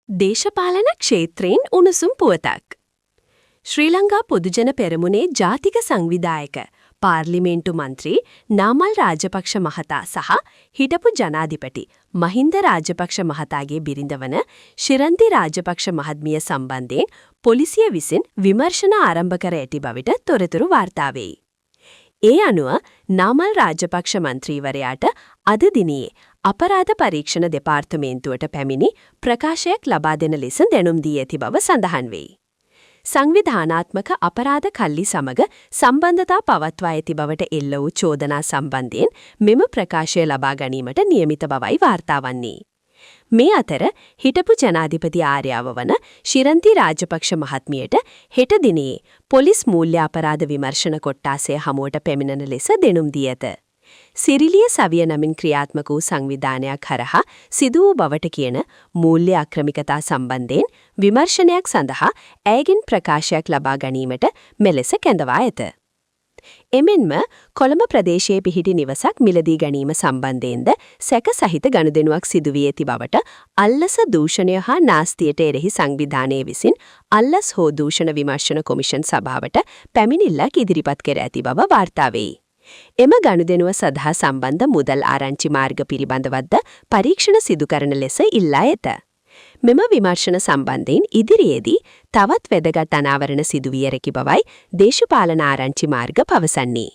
දේශපාලන ක්ෂේත්‍රයෙන් උණුසුම් පුවතක්. ශ්‍රී ලංකා පොදුජන පෙරමුණේ ජාතික සංවිධායක, පාර්ලිමේන්තු මන්ත්‍රී නාමල් රාජපක්ෂ මහතා සහ හිටපු ජනාධිපති මහින්ද රාජපක්ෂ මහතාගේ බිරිඳ වන ශිරන්ති රාජපක්ෂ මහත්මිය සම්බන්ධයෙන් පොලිසිය විසින් විමර්ශන ආරම්භ කර ඇති බවට තොරතුරු වාර්තා වෙයි. ඒ අනුව නාමල් රාජපක්ෂ මන්ත්‍රීවරයාට අද දිනයේ අපරාධ පරීක්ෂණ දෙපාර්තමේන්තුවට පැමිණි ප්‍රකාශයක් ලබා දෙන ලෙස දැනුම් දී ඇති බව සඳහන් වෙයි. සංවිධානාත්මක අපරාධ කල්ලි සමග සම්බන්ධතා පවත්වා ඇති බවට එල්ල වූ චෝදනා සම්බන්ධයෙන් මෙම ප්‍රකාශය ලබා ගැනීමට නියමිත බවයි වාර්තා වන්නේ. මේ අතර හිටපු ජනාධිපති ආර්යාව වන ශිරන්ති රාජපක්ෂ මහත්මියට හෙට දිනයේ පොලිස් මූල්‍ය අපරාධ විමර්ශන කොට්ටාසය හමුවට පැමිණෙන ලෙස දැනුම් දී ඇත. සිරිලිය සවිය නමින් ක්‍රියාත්මක වූ සංවිධානයක් හරහා සිදු වූ බවට කියන මූල්‍ය අක්‍රමිකතා සම්බන්ධයෙන් විමර්ශනයක් සඳහා ඇයගෙන් ප්‍රකාශයක් ලබා ගැනීමට මෙලෙස කැඳවා ඇත. එමෙන්ම කොළඹ ප්‍රදේශයේ පිහිටි නිවසක් මිලදී ගැනීම සම්බන්ධයෙන්ද සැක සහිත ගනුදෙනුවක් සිදු වී ඇති බවට අල්ලස දූෂණය හා නාස්තියට එරෙහි සංවිධානය විසින් අල්ලස් හෝ දූෂණ විමර්ශන කොමිෂන් සභාවට පැමිණිල්ලක් ඉදිරිපත් කර ඇති බව වාර්තා වෙයි. එම ගනුදෙනුව සඳහා සම්බන්ධ මුදල් ආරංචි මාර්ග පිළිබඳවද පරීක්ෂණ සිදු කරන ලෙස ඉල්ලා ඇත. මෙම විමර්ශන සම්බන්ධයෙන් ඉදිරියේදී තවත් වැදගත් අනාවරණ සිදු විය හැකි බවයි දේශපාලන ආරංචි මාර්ග පවසන්නේ.